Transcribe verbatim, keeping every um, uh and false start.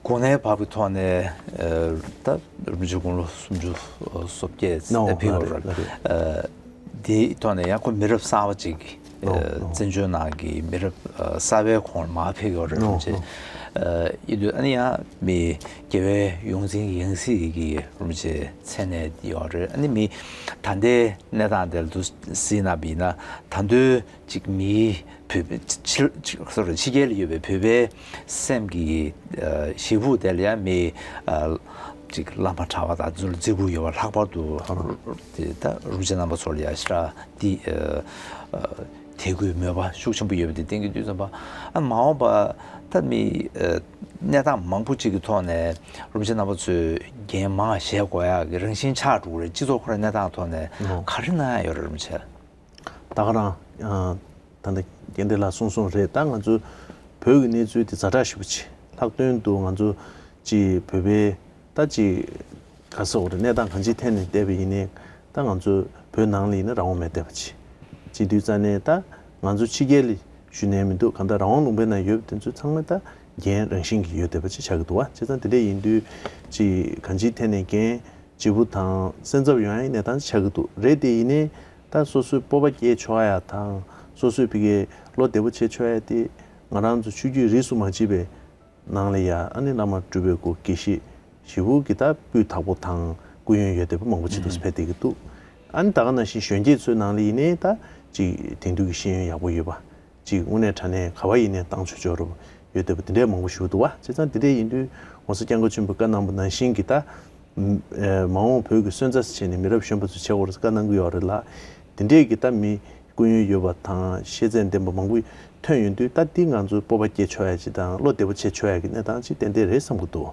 གོ་གནས་བབ་ཀྱི་ཐོག་ནས་ད་རིན་པོ་ཆེ་དགུང་ལོ་སུམ་ཅུ་སོ་བརྒྱད་ཕེབས་ཡོད་རེད། དེའི་ཐོག་ནས་ཡང་ཁོ་མི་རབས་གསར་པ་ཅིག་བཙན་བྱོལ་ནང་གི་མི་རབས་གསར་པའི་ཁོངས་མར་ཕེབས་ཡོད་རེད། རིན་པོ་ཆེ་ཡིན་དུས་ཨ་ནི་ཡང་མི་རྒྱལ་བའི་ཡོངས་འཛིན་ཡང་སྲིད་ཀྱི་རིན་པོ་ཆེ་མཚན་གནས་ཡོད་རེད། ཨ་ནི་མི་ད་ལྟའི་གནས་སྟངས་དེ་ལ་དུ་གཟིགས་ན་བིན་ན་ད་དུང་ཅིག་མིའི་བོད་པའི་ཕྱི་ཕྱི་སོ་རེད་ཕྱི་རྒྱལ་ལ་ཡོད་པའི་བོད་པའི་སེམས་ཀྱི་ཞེ་ཕུགས་དེ་ལ་ཡང་མི་ཅིག་བླ་མ་གྲྭ་པ་དང་ཚུར་བརྩི་བཀུར་ཡོད་པ་ལྷག་པར་དུ་དེ་ད་རིན་པོ་ཆེ་རྣམ་པ་ཚོ་ལ་ཡང་ཞེ་དྲག་དེ་དད་གུས་མོས་པ་ཤུགས་ཆེན་པོ་ཡོད་པ་དེ་བསྟན་གྱི་དུས་ཙམ་པ་ཨ་མ་འོངས་པ་ད་མི་གནས་སྟངས་མང་པོ་ཅིག་གི་ཐོག་ནས་རིན་པོ་ཆེ་རྣམ་པ་ཚོས་འགན་མང་བཞེས་དགོས་ཡག་གི་རང་བཞིན་ཆགས་འགྲོ་གི་རེད། སྤྱི་ཚོགས་ཁོ་རའི་གནས་སྟངས་ཐོག་ནས་ག་རེ་གནང་ཡག་ཡོད་རེད་རིན་པོ་ཆེ། ད་ག་རང་ད་ལྟ་རྒན་བདེ་ལགས་གསུངས་སོང་རེད། ད་ང་ཚོ་བོད་ཀྱི་གནས་ཚུལ་དེ་ཛ་དྲག་ཞེ་པོ་ཅིག་ལྷག་དོན་དུ་ང་ཚོ་ཅིག་བོད་པའི་ད་ཅིག་ག་ཟེར་དགོས་རེད། གནས་སྟངས་གང་ཅིའི་ཐད་ནས་བལྟས་པ་ཡིན་ནའི་ད་ང་ཚོ་བོད་ནང་ལ་ཡིན་ན་རང་དབང་མེད་བསྡད་པ་ཅིག་བྱེད་དུས་ཙང་ནས་ད་ང་ཚོ་ཕྱི་རྒྱལ་ལ་བཞུགས་ནའི་མི་འདུག་གང་ལྟར་རང་དབང་ལུང་པའི་ནང་ཡོད་པ་དེ་ཚོ་ཚང་མ་ད་འགན་རང་བཞིན་གྱིས་ཡོད་བསྡད་པ་ཅིག་ཆགས་ཀྱི་འདུག་བ། བྱས་ཙང་དེ་འདྲ་ཡིན་དུས་ཅིག་གང་ཅིའི་ཐད་ནས་འགན་ལྗིད་པོ་དང་སེམས་འཚབ་ཡོང་ཡག་གནས་སྟངས་ཆགས་ཀྱི་འདུག་རེད། དེ་ཡིན་ནའི་ད་སོ་སོའི་སྤོབས་པ་སྐྱེ་ཆོག་ཡག་དང་སོ་སོའི་ཕ་གིའི་བློ་བདེ་པོ་བྱེད་ཆོག་ཡག་དེ་ང་རང་ཚོ་ཆོས་བརྒྱུད་རིས་སུ་མ་མཆིས་པའི་ནང་ལ་ཡ་ཨ་ནི་བླ་མ་སྤྲུལ་པའི་སྐུ་དགེ་བཤེས་ཞེ་པོ་གི་ད་སྤུས་དག་པོ་དང་སྐུ་ཡོན་ཡོད་བསྡད་པ་མང་པོ་ཅིག་ཏུ་ཕེབས་བསྡད་ཀྱི་འདུག་ཨ་ནི་ད་ག་ནང་བཞིན་གཞོན་སྐྱེས་ཚོའི་ནང་ལ་ཡིན་ནའི་ད་ཅིག་དེང་དུས་ཀྱི་ཤེས་ཡོན་ཡག་པོ་ཡོད་པ་ཅིག་དངོས་གནས་དྲང་གནས་ག་བ་ཡིན་ནའི་བཏང་ཆོག་ཆོག་རུ་ཡོད་བསྡད་པ་དེ་འདྲའི་མང་པོ་ཞིག་འདུག་བ། བྱས་ཙང་དེ་འདྲ་ཡིན་དུས་༸གོང་ས་༸སྐྱབས་མགོན་ཆེན་པོས་བཀའ་གནང་པ་ནང་བཞིན་གྱི་ད་མ་འོངས་བོད་ཀྱི་སོན་རྩ་བྱས་ནས་མི་རབས་གཞོན་པ་ཚོ་བྱེད་དགོས་རེད་བཀའ་གནང་གི་ཡོད་རེད་ལ། དེ་འདྲས་ཀྱི་ད་མི་སྐུ་ཡོན་ཡོད་པ་དང་ཤེས་ཚད་ལྡན་པ་མང་པོ་ཐོན་ཡོང་དུས་ད་འདི་ང་ཚོའི་སྤོབས་པ་སྐྱེ་ཆོག་ཡ་ཅིག་དང་བློ་བདེ་པོ་བྱེད་ཆོག་ཡ་གི་གནས་སྟངས་ཅིག་ཏན་ཏན་རེད་བསམ་གྱི་འདུག